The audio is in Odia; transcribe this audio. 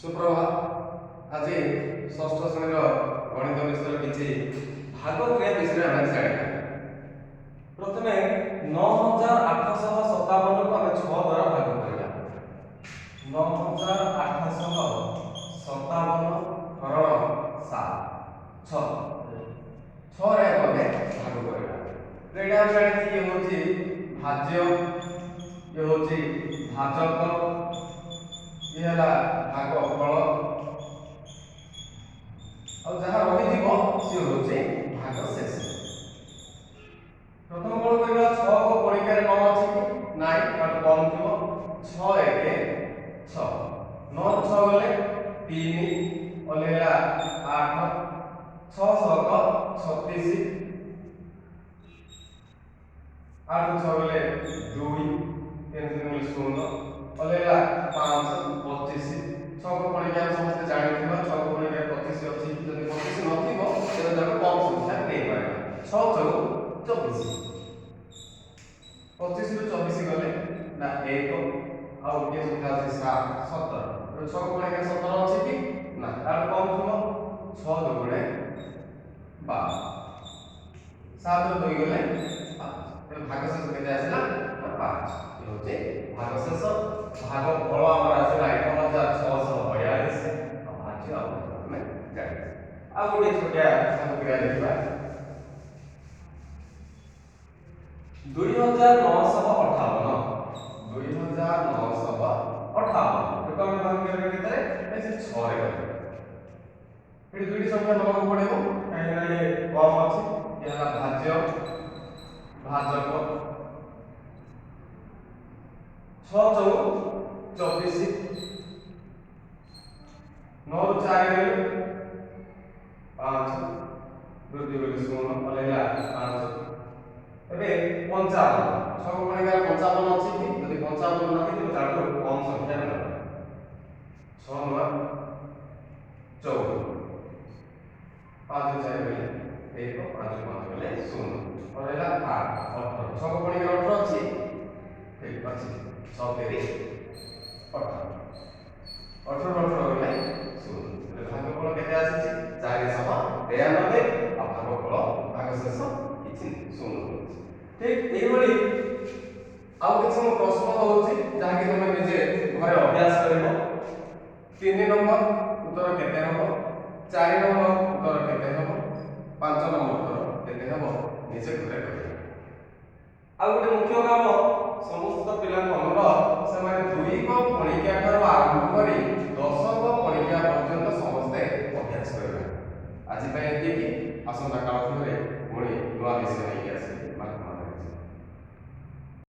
ସୁପ୍ରଭାତ। ଆଜି ଷଷ୍ଠ ଶ୍ରେଣୀର ଗଣିତ ବିଷୟରେ କିଛି ଭାଗ କ୍ରିୟା ବିଷୟରେ ଆମେ ଜାଣିବା। ପ୍ରଥମେ 9857କୁ ଆମେ 6 ଦ୍ୱାରା ଭାଗ କରିବା। 9857 ହରଣ 7, 6, 6ରେ ଏହାକୁ ଆମେ ଭାଗ କରିବା। ତ ଏଇଟା ଆମେ ଜାଣିଛେ, ଇଏ ହେଉଛି ଭାଜ୍ୟ, ଇଏ ହେଉଛି ଭାଜକ, ଇଏ ହେଲା ଭାଗ ଫଳ, ଆଉ ଯାହା ରହିଯିବ ସିଏ ହେଉଛି ଭାଗ ଶେଷ। ପ୍ରଥମ କଣ କରିବା? 6 ପଣିକିଆରେ 9 ଅଛି କି ନାଇଁ? ତାଠୁ କମ୍ ଥିବ। 6 1 6, 9ରୁ 6 ଗଲେ 3, ହେଲା 8, 6 ଛକ 36, 8 6 ଗଲେ 2, 3 3 ଗଲେ 0, ହେଲା 5, 25। 6 ପଣିକିଆ ଆମେ ସମସ୍ତେ ଜାଣିଥିବା, 6 ପଣିକିଆ 25 ଅଛି। ଯଦି 25 ନଥିବ, ତେବେ ତାକୁ କମ୍ ସଂଖ୍ୟା ନେଇପାରିବା। 6 ଚଉ 24, 25ରୁ 24 ଗଲେ ନା 1, ଆଉ ଗୋଟିଏ ସଂଖ୍ୟା ଅଛି 7, 17। 6 ପଣିକିଆ 17 ଅଛି କି ନା? ତାଠୁ କମ୍ ଥିବ। 6 ଦୁଗୁଣେ 12, 7ରୁ 2 ଗଲେ 5। ତେବେ ଭାଗଶେଷ କେତେ ଆସିଲା ନା 5। ଏ ହେଉଛି ଭାଗଶେଷ। ଭାଗ ଫଳ ଆମର ଆସିଲା 1642। ଆଉ ଭାଜ୍ୟ ଆଉ ଆମେ ଜାଣିଛେ। ଆଉ ଗୋଟିଏ ଛୋଟିଆ ଭାଗ କ୍ରିୟା ଦେଖିବା। 2958। 2958, ଏକୁ ଆମେ ଭାଗ କରିବା କେତେରେ? ସେ 6ରେ କରିବା। ଏଠି ଦୁଇଟି ସଂଖ୍ୟା ନେବାକୁ ପଡ଼ିବ, କାହିଁକିନା ଇଏ କମ୍ ଅଛି। ଇଏ ହେଲା ଭାଜ୍ୟ, ଭାଜକ। 6 ଚଉ 24, 9ରୁ 4 ଗଲେ 5, 2 ଗଲେ 0, ହେଲା 5। ଏବେ 55, 6 ପଣିକିଆରେ 55 ଅଛି କି? ଯଦି 55 ନାହିଁ, ତେବେ ତାଠୁ କମ୍ ସଂଖ୍ୟା ନେବା। 6 ନୂଆ 14, 5 4 ଗଲେ 1, 5 5 ଗଲେ 0, ହେଲା 8, 18। 6 ପଣିକିଆରେ 18 ଅଛି? ଠିକ ଅଛି। 6 ତିରି 18, 18 18 ଗଲେ 0। ତେବେ ଭାଗଫଳ କେତେ ଆସିଛି? 493। ଆଉ ଭାଗଫଳ, ଭାଗଶେଷ କିଛି 0 ଅଛି। ଠିକ ଏଇଭଳି ଆଉ କିଛି ମୁଁ ପ୍ରଶ୍ନ ଦଉଛି, ଯାହାକି ତମେ ନିଜେ ଘରେ ଅଭ୍ୟାସ କରିବ। 3 ନମ୍ବର ଉତ୍ତର କେତେ ହେବ, 4 ନମ୍ବର ଉତ୍ତର କେତେ ହେବ, 5 ନମ୍ବର ଉତ୍ତର କେତେ ହେବ, ନିଜେ ଘରେ କରିବ। ଆଉ ଗୋଟେ ମୁଖ୍ୟ କାମ, ସମସ୍ତ ପିଲାଙ୍କୁ ଅନୁରୋଧ, ସେମାନେ 2 ପଣିକିଆ ଠାରୁ ଆରମ୍ଭ କରି 10 ପଣିକିଆ ପର୍ଯ୍ୟନ୍ତ ସମସ୍ତେ ଅଭ୍ୟାସ କରିବେ। ଆଜି ପାଇଁ ଏତିକି। ଆସନ୍ତା କାଳଥିରେ ପୁଣି ନୂଆ ବିଷୟ ନେଇ